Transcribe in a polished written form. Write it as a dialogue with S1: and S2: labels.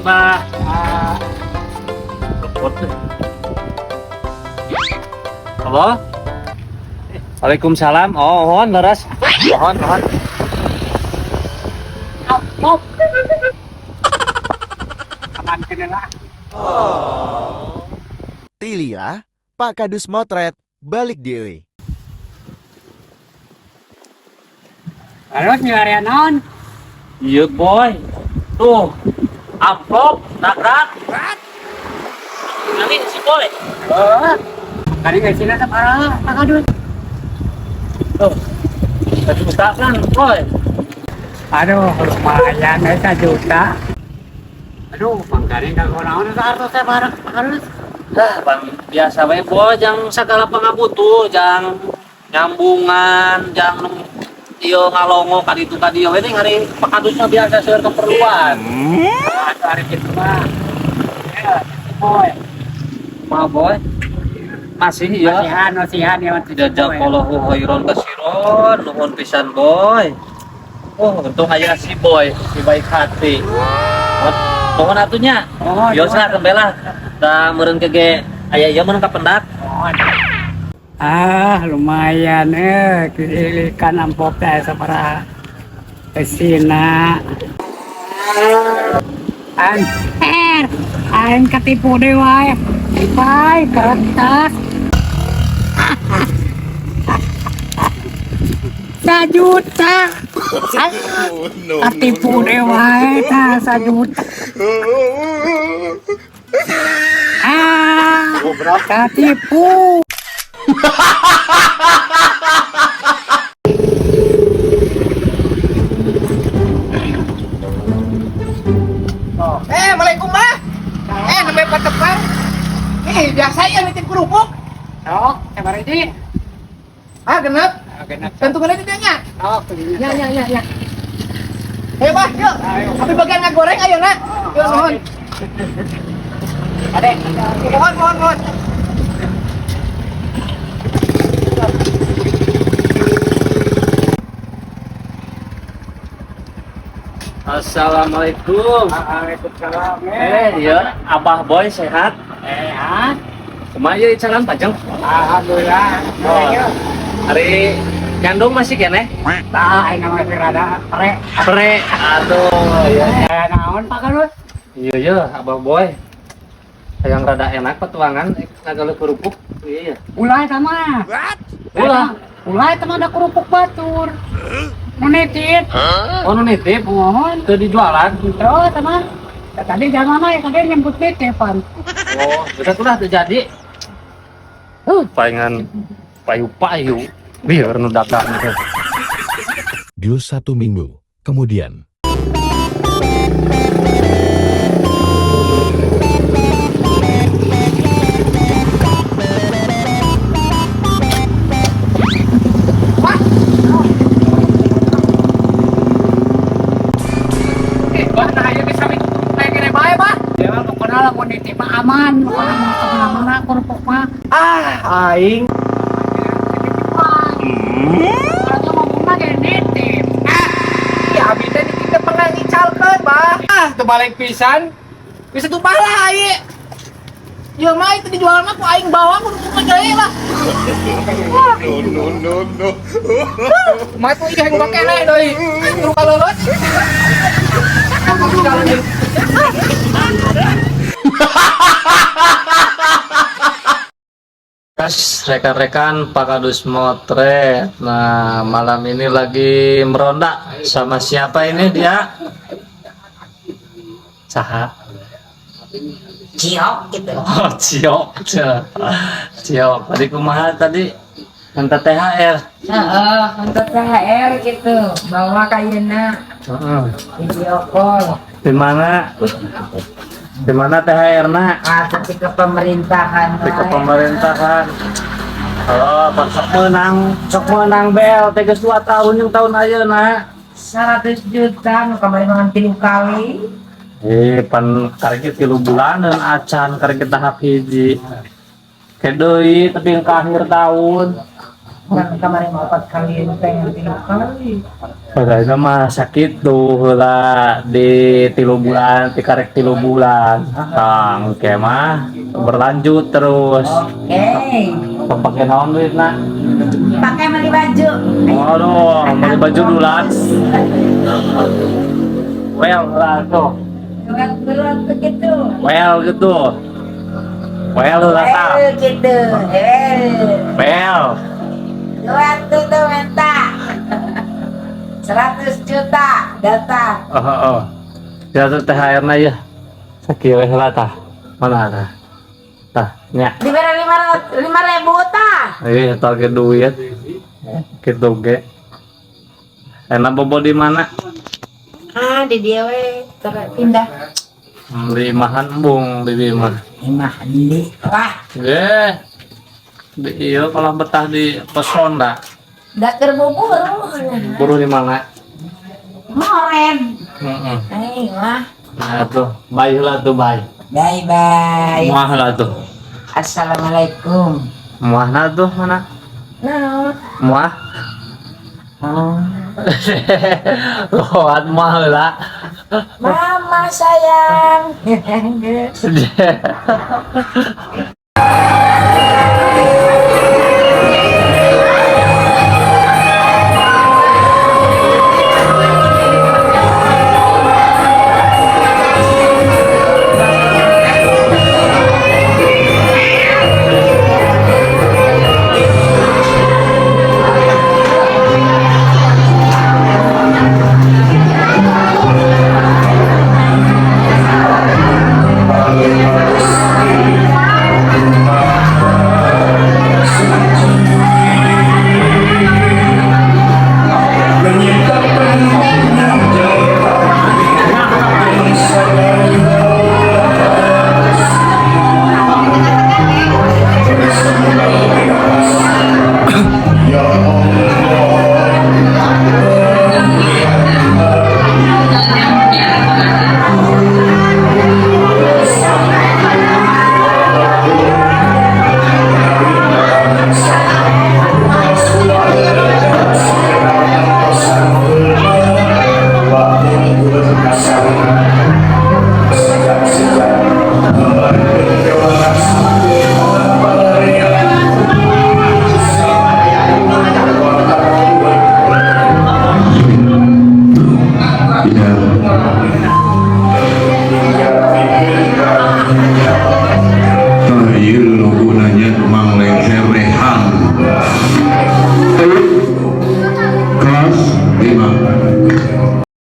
S1: Bah.
S2: Ah.
S1: Repot. Halo? Waalaikumsalam. Oh, mohon leres. Mohon, mohon.
S2: Amplop. Aman kene lah.
S3: Tilira, Pak Kadus motret, balik deui.
S2: Terus nyarian naon?
S1: Iya, Boy. Tuh, amplop, nagrak. Nanti si Boy.
S2: Oh. Kali nggak sih natap arah Pak Kadus.
S1: Tuh, 1 juta kan, Boy.
S2: Aduh, lumayan eh 1 juta. Aduh, mangkane kanggo naon eta artos teh bareng Pak Kadus.
S1: Dah, bang, biasa we, Boy, jang segala pangabutuh, jang nyambungan, jang ieu ngalongo ka ditu ka dieu we hari Pak Kadusnya biasa seueur keperluan.
S2: Aduh, hari gitu mah. Ya, Boy.
S1: Maaf, Boy. Masih ya.
S2: Masihan, masihan ya Mas.
S1: Jazakallahu khairan kasiron, nuhun pisan, Boy. Oh, untung aya si Boy, si baik hati. Oh, nuhun atuh nya.
S2: Oh,
S1: Biasa kembela. Da meureun ke ge aya ieu meureun kapendak.
S2: Oh, ah, lumayan eh kilikan amplop teh sabaraha eusina. Anter, aing ketipu deui wae. Pai, kertas. 1 juta. Ketipu deui wae tah 1 juta. Ah, ketipu.
S4: Eh, Assalamualaikum, Bah. Eh, nembe patepang. Eh, biasa ya nitip kerupuk.
S2: Sok, sabar hiji.
S4: Ah, genep.
S2: Ah, genep.
S4: Tentu di nya.
S2: Sok,
S4: Ya, ya, ya, ya. Ayo, Bah, yuk.
S2: Ayo.
S4: Tapi bagian ngagoreng ayo, nak. Yuk, nuhun.
S2: Ade.
S4: Mohon, mohon, mohon.
S1: Assalamualaikum.
S2: Waalaikumsalam.
S1: Eh, iya, Abah Boy sehat?
S2: Sehat.
S1: Kumaha ieu icalan pajeng?
S2: Alhamdulillah.
S1: Oh. Ari nyandung masih keneh?
S2: Tah, aing masih rada pre.
S1: Pre. Aduh, ya.
S2: Eh, naon Pak Kadus?
S1: Iya, iya, Abah Boy. Yang rada enak petuangan ngagaleuh kerupuk. Iya, iya.
S2: Ulah eta mah.
S1: Ulah.
S2: Ulah eta mah ada kerupuk batur. Nu nitip.
S1: Oh, nu nitip.
S2: Mohon.
S1: Teu dijualan.
S2: Terus eta mah. Ya, tadi jangan mah ya tadi nyebut nitipan.
S1: Oh, bisa udah terjadi. Palingan payu-payu. Biar nu dagang teh.
S5: Di satu minggu kemudian.
S4: Eh, Bah, nah ayo bisa kayak gini bae, Bah.
S2: Ya pokoknya lamun nitip mah aman, pokoknya mau kemana-mana kerupuk mah.
S4: Ah, aing.
S2: Kalau ngomongna ge nitip.
S4: Ya, abi teh nitip teh pernah ngicalkeun, Bah. Ah, teu balik pisan. Bisa tuh lah aing. Ya mah itu dijual mah ku aing bawa kudu ku deui lah.
S6: No, no, no, no.
S4: Mah tuh ieu yang keneh deui. Kudu kaleuleut.
S1: Guys, rekan-rekan Pak Kadus Motret. Nah, malam ini lagi meronda sama siapa ini dia? Saha?
S7: Ciok gitu.
S1: Oh, Ciok. Ciok. Tadi kumaha tadi? Minta THR.
S7: Heeh, untuk THR gitu. Bawa kayaknya
S1: Heeh.
S7: video call.
S1: Di mana? Di mana THR na?
S7: Ah, tapi ke pemerintahan.
S1: Di ke pemerintahan. Oh, pak sok menang BLT geus 2 tahun yang tahun ayeuna.
S7: 100 juta nu kamari mangan 3 kali.
S1: Eh, pan karek 3 bulanan acan karek tahap hiji. Ke deui tapi ke akhir tahun.
S7: Kan kemarin mah opat kali, pengen 3 kali.
S1: Padahal mah sakit tuh heula di 3 bulan, di karek 3 bulan. Tang ke mah berlanjut terus.
S7: Oke.
S1: Pakai naon duitna?
S7: Pakai beli baju.
S1: Waduh, beli baju dulu. Well lah tuh.
S7: Berat begitu.
S1: Well gitu. Well lah tah.
S7: Well gitu. Well.
S1: Well.
S7: Dua tuh tuh minta. 100 juta datang.
S1: Oh. Ya tuh THR na ya. Sakieu we heula tah. Mana tah? Tah, nya.
S7: Diberi 5 ribu tah.
S1: Eh, target duit. Gitu ge. Enak bobo di mana?
S7: Ah, di dia we pindah.
S1: Di imahan embung di bima.
S7: Imah di. Wah,
S1: Eh. Di iya kalau betah di pos ronda.
S7: dak keur bubur.
S1: Buruh di mana?
S7: Moren.
S1: Heeh.
S7: Eh, wah.
S1: Nah tuh, bye lah tuh bye.
S7: Bye bye.
S1: Muah lah tuh.
S7: Assalamualaikum.
S1: Muah lah tuh mana?
S7: Nah,
S1: Muah.
S7: oh.
S1: Lewat muah lah.
S7: Mama sayang.